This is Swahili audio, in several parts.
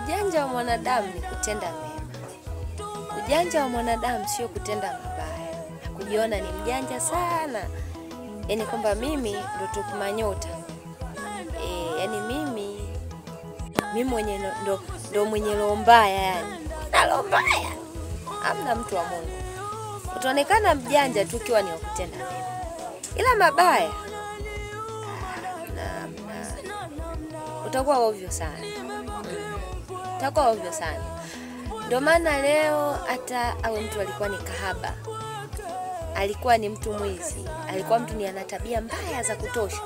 Ujanja wa mwanadamu ni kutenda mema. Ujanja wa mwanadamu sio kutenda mabaya na kujiona ni mjanja sana, yaani kwamba mimi ndo tukumanyota, yaani mimi mwenye ndo mwenye roho mbaya, yani na roho mbaya. Hamna mtu wa Mungu. Utaonekana mjanja tu ukiwa ni wa kutenda mema, ila mabaya na utakuwa ovyo sana. Utakuwa ovyo sana. Ndio maana leo hata awe mtu alikuwa ni kahaba, alikuwa ni mtu mwizi, alikuwa mtu ni ana tabia mbaya za kutosha,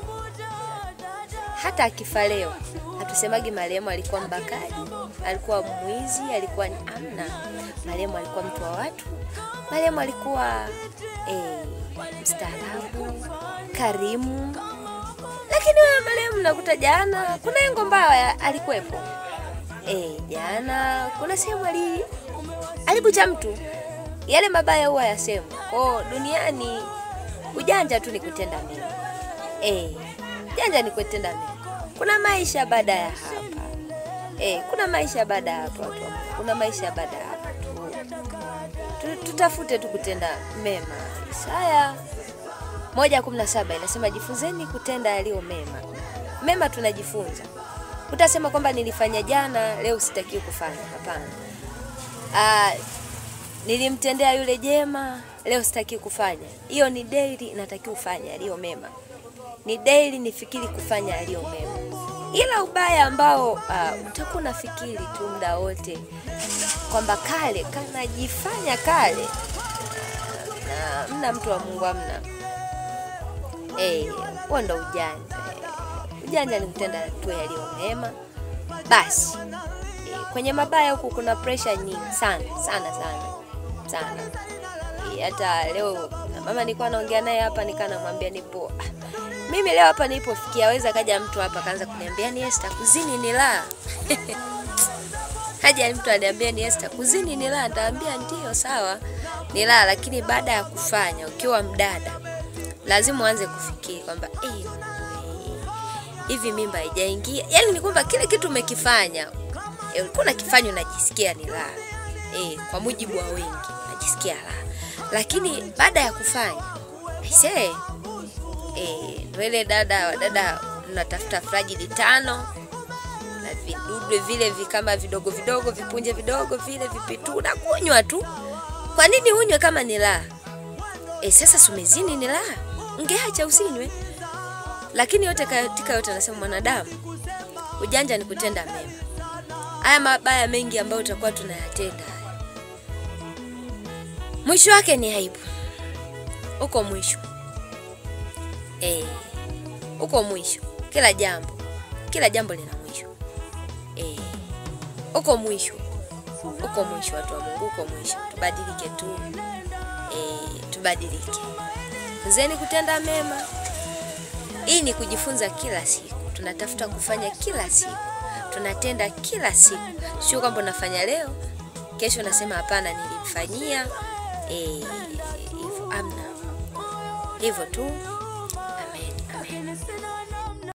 hata akifa leo hatusemagi marehemu alikuwa mbakaji, alikuwa mwizi, alikuwa ni amna. Marehemu alikuwa mtu wa watu, marehemu alikuwa mstaarabu, karimu. Lakini wewe marehemu nakuta jana kuna yengo mbaya alikuwepo. Jana kuna sehemu alibucha mtu. Yale mabaya huwa yasema. Kwa duniani ujanja tu ni kutenda mema. Ujanja ni kutenda mema. Kuna maisha baada ya hapa. Kuna maisha baada ya hapa watu. Kuna maisha baada ya hapa tu. Tutafute tu kutenda mema. Isaya 1:17 inasema jifunzeni kutenda yaliyo mema. Mema tunajifunza. Utasema kwamba nilifanya jana, leo sitakiwi kufanya. Hapana. Nilimtendea yule jema, leo sitakiwi kufanya. Hiyo ni daily natakiwa kufanya yaliyo mema. Ni daily nifikiri kufanya yaliyo mema. Ila ubaya ambao utakuwa unafikiri tu muda wote kwamba kale kanajifanya kale, mna mtu wa Mungu amna. Huo ndo ujanja. Ujanja ni kutenda tu yaliyo mema. Basi. Kwenye mabaya huku kuna pressure nyingi sana, sana sana. Sana. Hata leo na mama nilikuwa naongea naye hapa, nikaa namwambia nipo. Mimi leo hapa nilipofikia weza kaja mtu hapa kaanza kuniambia ni Esther kuzini ni la. Haja mtu aniambia ni Esther kuzini ni la, nitaambia ndio sawa ni la, lakini baada ya kufanya ukiwa mdada lazima uanze kufikiri kwamba hivi mimba haijaingia. Yaani ni kwamba kile kitu umekifanya, ulikuwa unakifanya unajisikia ni la. Kwa mujibu wa wengi unajisikia la. Lakini baada ya kufanya, aisee, ndio ile dada mnatafuta fragili 5 na vidudu vile kama vidogo vidogo, vipunje vidogo vile vipitu na kunywa tu. Kwa nini unywe kama ni la? Sasa sumezini ni la. Ungeacha usinywe. Lakini yote katika yote anasema mwanadamu ujanja ni kutenda mema. Haya mabaya mengi ambayo tutakuwa tunayatenda, mwisho wake ni aibu. Uko mwisho. Uko mwisho. Kila jambo lina mwisho. Uko mwisho. Uko mwisho watu wa Mungu, uko mwisho. Tubadilike tu. Tubadilike. Funzeni kutenda mema. Hii ni kujifunza kila siku. Tunatafuta kufanya kila siku. Tunatenda kila siku. Sio kwamba unafanya leo, kesho unasema hapana nilimfanyia. Hivyo amna. Hivyo tu.